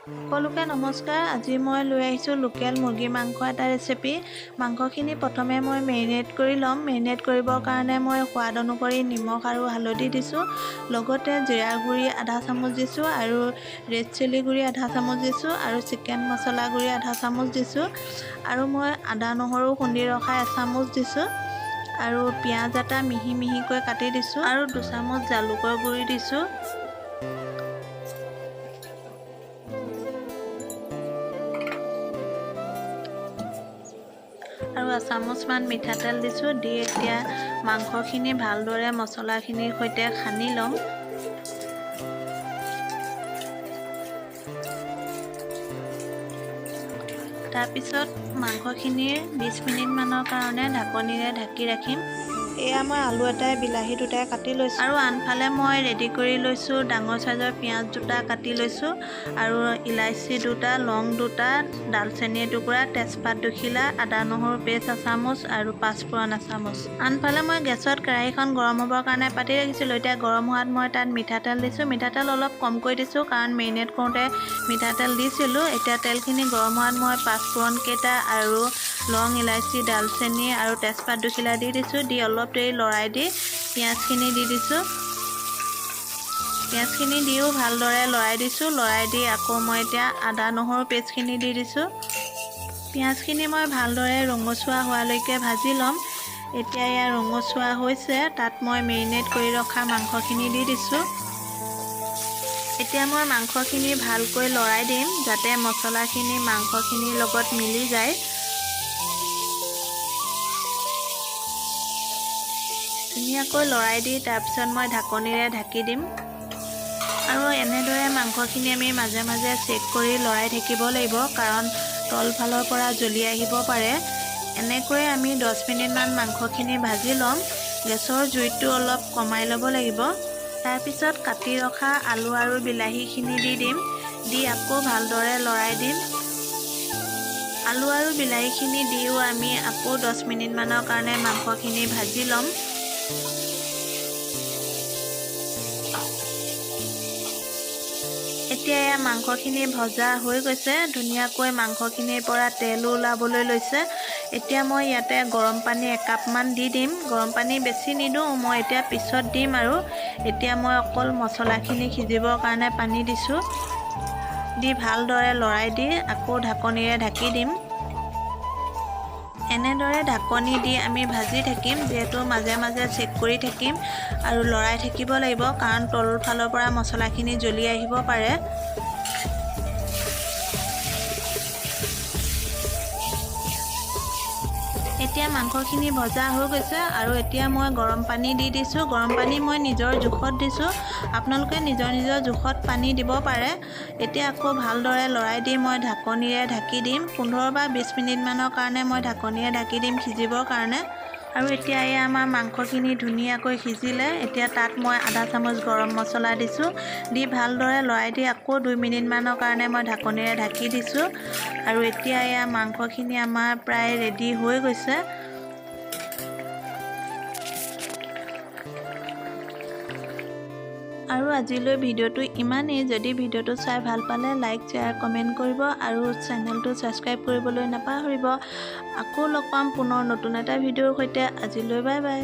সকলোকে নমস্কাৰ। আজি মই লৈ আহিছোঁ লোকেল মুৰ্গী মাংস এটা ৰেচিপি। মাংসখিনি প্ৰথমে মই মেৰিনেট কৰি ল'ম। মেৰিনেট কৰিবৰ কাৰণে মই সোৱাদ অনুসৰি নিমখ আৰু হালধি দিছোঁ, লগতে জিৰা গুড়ি আধা চামুচ দিছোঁ আৰু ৰেড চিলি গুড়ি আধা চামুচ দিছোঁ আৰু চিকেন মছলা গুড়ি আধা চামুচ দিছোঁ আৰু মই আদা নহৰু খুন্দি ৰখা এচামুচ দিছোঁ আৰু পিঁয়াজ এটা মিহি মিহিকৈ কাটি দিছোঁ আৰু দুচামুচ জালুকৰ গুড়ি দিছোঁ। আৰু এচামুচমান মিঠাতেল দিছোঁ। দি এতিয়া মাংসখিনি ভালদৰে মছলাখিনিৰ সৈতে সানি ল'ম। তাৰপিছত মাংসখিনিৰ 20 মিনিটমানৰ কাৰণে ঢাকনিৰে ঢাকি ৰাখিম। এয়া মই আলু এটাই বিলাহী দুটাই কাটি লৈছোঁ আৰু আনফালে মই ৰেডি কৰি লৈছোঁ ডাঙৰ চাইজৰ পিঁয়াজ দুটা কাটি লৈছোঁ আৰু ইলাচি দুটা, লং দুটা, ডালচেনি এটুকুৰা, তেজপাত দুখিলা, আদা নহৰু পেষ্ট এচামুচ আৰু পাঁচফোৰণ এচামুচ। আনফালে মই গেছত কেৰাহীখন গৰম হ'বৰ কাৰণে পাতি ৰাখিছিলোঁ। এতিয়া গৰম হোৱাত মই তাত মিঠাতেল দিছোঁ। মিঠাতেল অলপ কমকৈ দিছোঁ, কাৰণ মেৰিনেট কৰোঁতে মিঠাতেল দিছিলোঁ। এতিয়া তেলখিনি গৰম হোৱাত মই পাঁচফোৰণকেইটা আৰু লং, ইলাচি, ডালচেনি আৰু তেজপাত দুখিলা দি দিছোঁ। দি অলপ দেৰি লৰাই দি পিঁয়াজখিনি দি দিছোঁ। পিঁয়াজখিনি দিও ভালদৰে লৰাই দিছোঁ। লৰাই দি আকৌ মই এতিয়া আদা নহৰু পেষ্টখিনি দি দিছোঁ। পিঁয়াজখিনি মই ভালদৰে ৰঙচুৱা হোৱালৈকে ভাজি ল'ম। এতিয়া এয়া ৰঙচুৱা হৈছে। তাত মই মেৰিনেট কৰি ৰখা মাংসখিনি দি দিছোঁ। এতিয়া মই মাংসখিনি ভালকৈ লৰাই দিম, যাতে মছলাখিনি মাংসখিনিৰ লগত মিলি যায়। ধুনীয়াকৈ লৰাই দি তাৰপিছত মই ঢাকনিৰে ঢাকি দিম। আৰু এনেদৰে মাংসখিনি আমি মাজে মাজে চেক কৰি লৰাই থাকিব লাগিব, কাৰণ তলফালৰ পৰা জ্বলি আহিব পাৰে। এনেকৈয়ে আমি 10 মিনিটমান মাংসখিনি ভাজি ল'ম। গেছৰ জুইটো অলপ কমাই ল'ব লাগিব। তাৰপিছত কাটি ৰখা আলু আৰু বিলাহীখিনি দি দিম। দি আকৌ ভালদৰে লৰাই দিম। আলু আৰু বিলাহীখিনি দিও আমি আকৌ 10 মিনিটমানৰ কাৰণে মাংসখিনি ভাজি ল'ম। এতিয়া এয়া মাংসখিনি ভজা হৈ গৈছে। ধুনীয়াকৈ মাংসখিনিৰ পৰা তেলো ওলাবলৈ লৈছে। এতিয়া মই ইয়াতে গৰম পানী একাপমান দি দিম। গৰম পানী বেছি নিদিওঁ, মই এতিয়া পিছত দিম আৰু এতিয়া মই অকল মছলাখিনি সিজিবৰ কাৰণে পানী দিছোঁ। দি ভালদৰে লৰাই দি আকৌ ঢাকনিৰে ঢাকি দিম। এনেদৰে ঢাকনি দি আমি ভাজি থাকিম, যিহেতু মাজে মাজে চেক কৰি থাকিম আৰু লৰাই থাকিব লাগিব, কাৰণ তলফালৰ পৰা মছলাখিনি জ্বলি আহিব পাৰে। এতিয়া মাংসখিনি ভজা হৈ গৈছে আৰু এতিয়া মই গৰম পানী দি দিছোঁ। গৰম পানী মই নিজৰ জোখত দিছোঁ, আপোনালোকে নিজৰ নিজৰ জোখত পানী দিব পাৰে। এতিয়া আকৌ ভালদৰে লৰাই দি মই ঢাকনিৰে ঢাকি দিম। 15 বা 20 মিনিটমানৰ কাৰণে মই ঢাকনিৰে ঢাকি দিম সিজিবৰ কাৰণে। আৰু এতিয়া এই আমাৰ মাংসখিনি ধুনীয়াকৈ সিজিলে। এতিয়া তাত মই আধা চামুচ গৰম মছলা দিছোঁ। দি ভালদৰে লৰাই দি আকৌ 2 মিনিটমানৰ কাৰণে মই ঢাকনিৰে ঢাকি দিছোঁ। আৰু এতিয়া এয়া মাংসখিনি আমাৰ প্ৰায় ৰেডি হৈ গৈছে। আৰু আজিলৈ ভিডিঅ'টো ইমানেই। যদি ভিডিঅ'টো চাই ভাল পালে লাইক, শ্বেয়াৰ, কমেণ্ট কৰিব আৰু চেনেলটো ছাবস্ক্ৰাইব কৰিবলৈ নাপাহৰিব। আকৌ লগ পাম পুনৰ নতুন এটা ভিডিঅ'ৰ সৈতে। আজিলৈ বাই বাই।